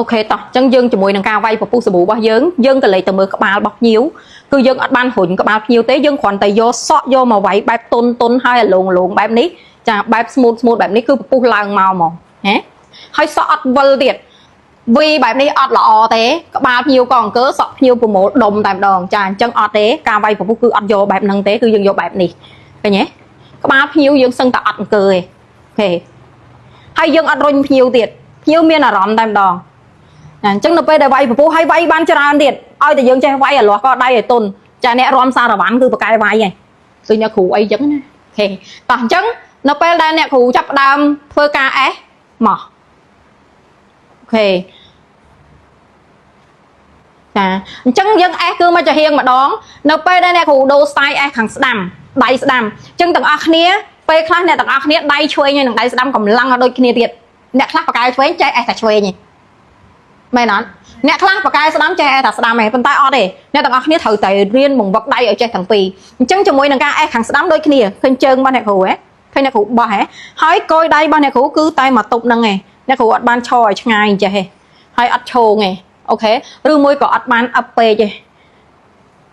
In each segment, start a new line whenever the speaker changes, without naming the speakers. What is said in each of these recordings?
OK តោះអញ្ចឹងយើងជាមួយនឹងការវាយពពុះសាប៊ូរបស់យើងយើងក៏លេចទៅមើលក្បាលរបស់ភ្ញៀវគឺយើងអត់បានរុញក្បាលភ្ញៀវទេយើងគ្រាន់តែយកសក់យកមកវាយបែបតុនតុនហើយអាលងលងបែបនេះចាបែប smooth smooth បែបនេះគឺពពុះឡើងមកហ្មងហ៎ហើយសក់អត់វិលទៀតវីបែបនេះអត់ល្អទេក្បាលភ្ញៀវក៏អង្គើសក់ភ្ញៀវប្រមូលដុំតែម្ដងចាអញ្ចឹងអត់ទេការវាយពពុះគឺអត់យកបែបហ្នឹងទេគឺយើងយកបែបនេះឃើញទេក្បាលភ្ញៀវយើងសឹងតែអត់អង្គើទេ OK ហើយយើងអត់រុញភ្ញៀវទៀតភ្ញៀវមានអារម្មណ៍តែម្ដង ចាអញ្ចឹងនៅពេលដែលវាយពពុះហើយវាយបានច្រើនទៀតឲ្យតែយើងចេះវាយអាលាស់ក៏ដៃឲ្យទុនចាអ្នករំសារវ៉ាន់គឺបកែវាយហើយដូចអ្នកគ្រូអីចឹងណា OK តោះអញ្ចឹងនៅពេលដែលអ្នកគ្រូចាប់ផ្ដើមធ្វើការអេសមក OK ចាអញ្ចឹងយើងអេសគឺមកចាហៀងម្ដងនៅពេលដែលអ្នកគ្រូដូរ style អេសខាងស្ដាំដៃស្ដាំអញ្ចឹងទាំងអស់គ្នាពេលខ្លះអ្នកទាំងអស់គ្នាដៃឆ្វេងហើយនិងដៃស្ដាំកម្លាំងឲ្យដូចគ្នាទៀតអ្នកខ្លះបកែឆ្វេងចេះអេសតែឆ្វេងឯង មែនអត់អ្នកខ្លះបកែស្ដាំចេះតែស្ដាំឯងប៉ុន្តែអត់ទេអ្នកទាំងអស់គ្នាត្រូវតែរៀនបង្វឹកដៃឲ្យចេះទាំងពីរអញ្ចឹងជាមួយនឹងការអេសខាងស្ដាំដូចគ្នាឃើញជើងរបស់អ្នកគ្រូហ៎ឃើញអ្នកគ្រូបោះហ៎ហើយកយដៃរបស់អ្នកគ្រូគឺតែមកទប់ហ្នឹងឯងអ្នកគ្រូអត់បានឈរឲ្យឆ្ងាយអញ្ចេះទេហើយអត់ឈោងទេ OK ឬមួយក៏អត់បានអឹបពេកទេ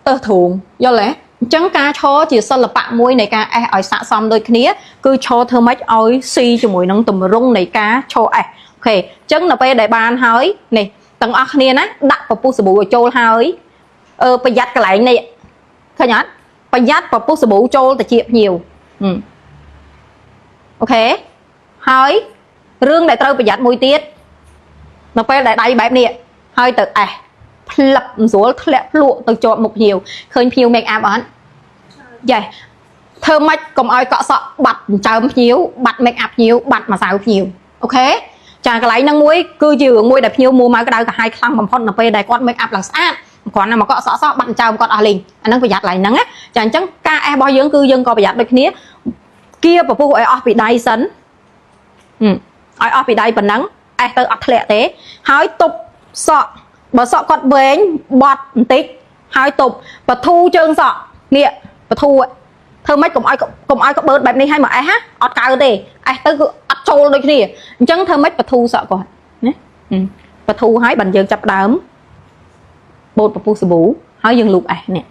ទៅទ្រូងយល់ទេអញ្ចឹងការឈរជាសិល្បៈមួយនៃការអេសឲ្យស័កសមដូចគ្នាគឺឈរធ្វើម៉េចឲ្យស៊ីជាមួយនឹងទម្រង់នៃការឈរអេស OK អញ្ចឹងនៅពេលដែលបានហើយនេះទាំងអស់គ្នាណាដាក់ពពុះសាប៊ូឲ្យចូលហើយអឺប្រយ័ត្នកន្លែងនេះឃើញអត់ប្រយ័ត្នពពុះសាប៊ូចូលទៅជាភ្ញៀវហឹម OK ហើយរឿងដែលត្រូវប្រយ័ត្នមួយទៀតនៅពេលដែលដៃបែបនេះហើយទៅអេសផ្លឹបមិនស្រួលធ្លាក់ភ្លក់ទៅជាប់មុខភ្ញៀវឃើញភ្ញៀវ make up អត់យ៉េធ្វើម៉េចកុំឲ្យកក់សក់បាត់ចិញ្ចើមភ្ញៀវបាត់ make up ភ្ញៀវបាត់ម្សៅភ្ញៀវ OK ចាកន្លែងហ្នឹងមួយគឺជារឿងមួយដែលភ្ញៀវមួម៉ៅក្តៅក្រហាយខ្លាំងបំផុតនៅពេលដែលគាត់ make up ឡើងស្អាតគ្រាន់តែមកកក់សក់សក់បាត់ចិញ្ចើមគាត់អស់លេងអាហ្នឹងប្រយ័ត្នកន្លែងហ្នឹងណាចាអញ្ចឹងការអេសរបស់យើងគឺយើងក៏ប្រយ័ត្នដូចគ្នាគៀពពុះឲ្យអស់ពីដៃសិនហឹមឲ្យអស់ពីដៃប៉ុណ្ណឹងអេសទៅអត់ធ្លាក់ទេហើយទប់សក់បើសក់គាត់វែងបត់បន្តិចហើយទប់បធូរជើងសក់នេះបធូរធ្វើម៉េចកុំឲ្យកុំឲ្យក្បឺតបែបនេះឲ្យមកអេសណាអត់កើទេអេសទៅគឺអត់ចូលដូចគ្នាអញ្ចឹងធ្វើម៉េចបធូរសក់គាត់ណាបធូរហើយបានយើងចាប់ដើមបូតពពុះសាប៊ូហើយយើងលូកអេសនេះ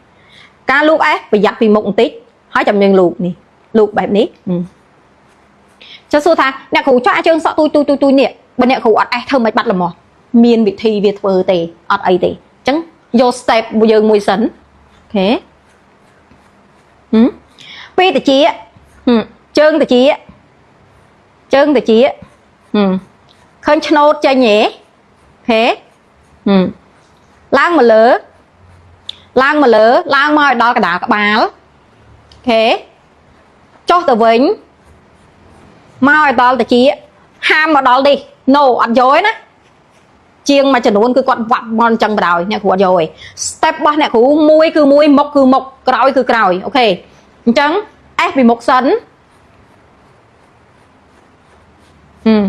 ការលូកអេសប្រយ័ត្នពីមុខបន្តិចហើយចាំយើងលូកនេះលូកបែបនេះចុះសួរថាអ្នកគ្រូចុះអាចើងសក់ទូចទូចទូចទូចនេះបើអ្នកគ្រូអត់អេសធ្វើមិនបាត់ល្មមមានវិធីវាធ្វើទេអត់អីទេអញ្ចឹងយក step យើងមួយសិន OK ហឹមពីតិចជើងតិចជើងតិចហឹមឃើញឆ្នោតចេញទេ OK ហឹមឡើងមកលើឡើងមកលើឡើងមកឲ្យដល់កណ្ដាលក្បាល OK ចុះទៅវិញមកឲ្យដល់តិចហាមមកដល់នេះ no អត់យកទេណាជាងមួយចំនួនគឺគាត់វាប់មកអញ្ចឹងបដ ாய் អ្នកគ្រូអត់យកទេ step របស់អ្នកគ្រូមួយគឺមួយមុខគឺមុខក្រោយគឺក្រោយ OK អញ្ចឹង S ពីមុខសិនហឹម